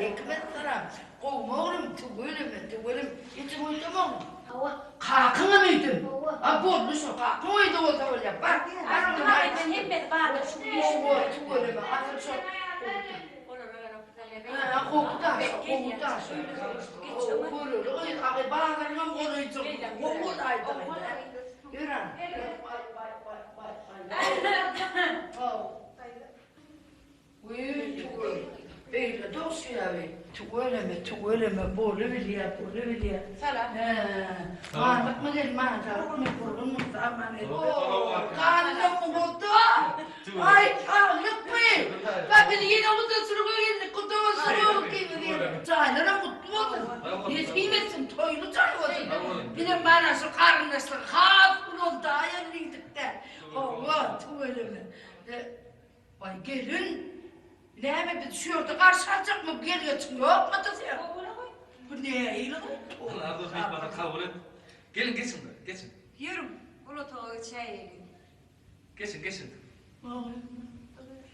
Waleýkim essalam. Gowumy oglum, tüweleme, tüweleme. Ejeň öýdemi oglum? Hawa. Kakyňam öýdemi? Hawa. A boldy şo, kakyň öýde bolsa bolýar. Bar, bar oglum. Aýdan hemmesi bardyr şu Hawa, tüweleme, asyl şo. Hä, gowy daş, gowy daş. Göreli gyz, agy bazaryňam golaýjak. Gowy bolaýdy. Ýör-ä. Baý, baý, baý, baý, baý. Haw. Wiý, tüwel. Beýle dogşy-ýa-bi. Tüweleme, tüweleme, bolubilýä, bolubilýä. Salam. Hä, barlykmy gelmän, saglykmy, gurgunmy, sagman gel. Oo, gallym guda. Aý, saglykmy? Ba, biz ýene gudaçylyga geldik, guda bolsun, ikimiz ýene. Jaýlaram gutly bolsun. Nesip etsin, toýly jaý bolsun. Bizem mana şu garyndaşlygy has ulaldaýaly diýdik-dä. Hawa, tüweleme. Waý gelin, näme biz şu ýerde garşy aljakmy, bu gelgeçiň ýokmydy sen? Bu nähili gyz? Arzuw myhmany kabul et. Geliň geçiň bir, geçiň. Ýörüň, ol otaga geçäýeliň. Geçiň, geçiň.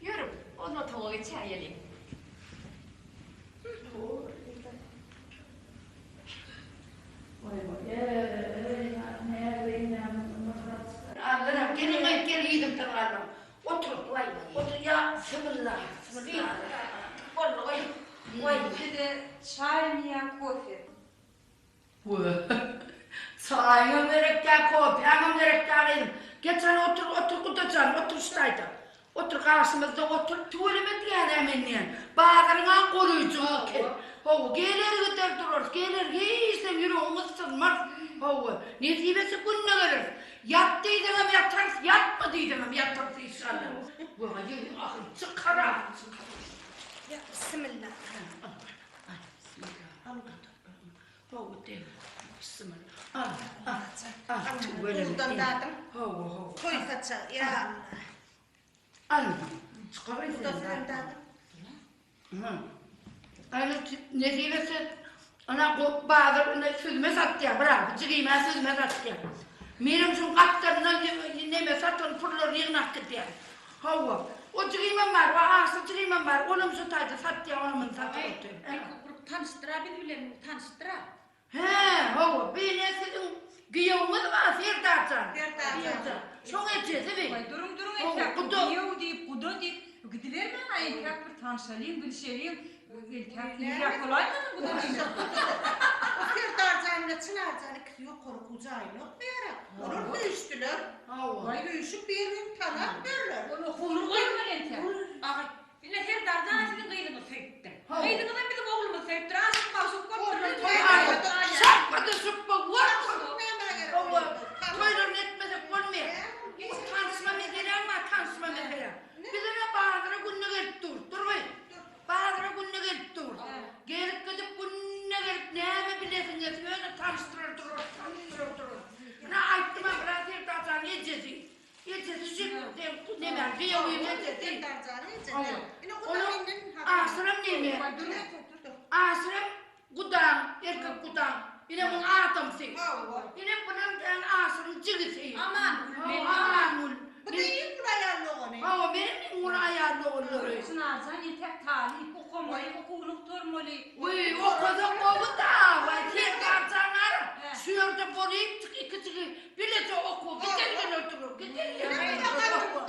Ýörüň, ol otaga geçäýeliň. Allanam, gelin-aý, gel yzymdan galmaň. Otur, otur, ýa, symylla, symylla. Boldy, goý, goý. Size çaýmy ýa kofe? Wah, çaýyňam gerek däl, kofäňem gerek däl gyzym. Geç hany otur, otur guda jan, otur şu taýda. Otur garşymyzda otur. Tüweleme diýýän-ä men diýýän. Bazaryňam goraýjy eken. Hawa, geler gider durarys, geler hiç sen ýüregiň gysdyrmaz. Hawa, nesip etse günde geleris. Ýat diýseňem ýatarys, ýatma diýseňem ýatarys işşallah. Wah, ýeri ahyr çykar-a, çykar. Ýa, bissimilla. Ugurdan dadyň. Toý saçagy. Ýa Allah. Guda sizem dadyň. Ana bazar ine süzme satýar bir abi jigimä süzme satýar. Menem şuň gapdalyndan neme satan pullary ýygnap gidýän. Hawa. O jigimem bar, o aşyr jigimem bar, olam şu taýda satýar, ony muny satyp otyr. Bir tanyşdyr-a biz bilen, tanyşdyr-a. Hä, hawa, bi ine siziň giýewiňiz bar, Serdar jan. Serdar jan. Şoň ejesi bi. Waý, duruň, duruň, entäk giýew diýip, guda diýip, gidibermäň-ä, entäk bir tanşalyň, bilşeliň. Entäk nirä bolaýmadyň guda diýmek. O Serdar jan bilen Çynar jan ikisi ýokary okuw jaýynda okaýar-a. Olar söýüşdiler. Hawa. Waý, söýüşip bir-birini tanap ýörler. Ol okuwyny goýmaly entäk. Agy, ine Serdar jan siziň gyzyňyzy söýüpdir. Gyzyňyzam biziň oglumyzy söýüpdir. Aşyk-magşuk bolupdyrlar. Şapba-da şupba, wah! Hawa, toýlaryny etmesek bolmaýar. Tanyşma meseläň bar, tanyşma meseläň. Bizem-ä bazara günde gelip durus, durby. Bazara günde gelip durus. Gelip gidip günde gelip näme bilesiň gelse ýöne tanyşdyrar durarys, tanyşdyrar durarys. Ine aýtdym-a biraz Serdar janyň ejesi. Ejesi jüp sen nemäň giýewiň ejesi. Serdar janyň ejesi. Onuň Aşyram neme? Aşyram Gudaň, erkek gudaň. Ine muň adamsy. Ine bulam däl Aşyryň jigisi. Amangül meniň. Amangül. Bu-da iň uly aýal dogany. Hawa, meniň iň uly aýal doganlary. Çynarjan entek talyp, okamaly, okuwyny gutarmaly. Wiý, okasak gowy-da, waý, Serdarjan ara, şu ýerde bolypjyk ikijigi bileje okuw gidergen oturyp, gidergen oturyp.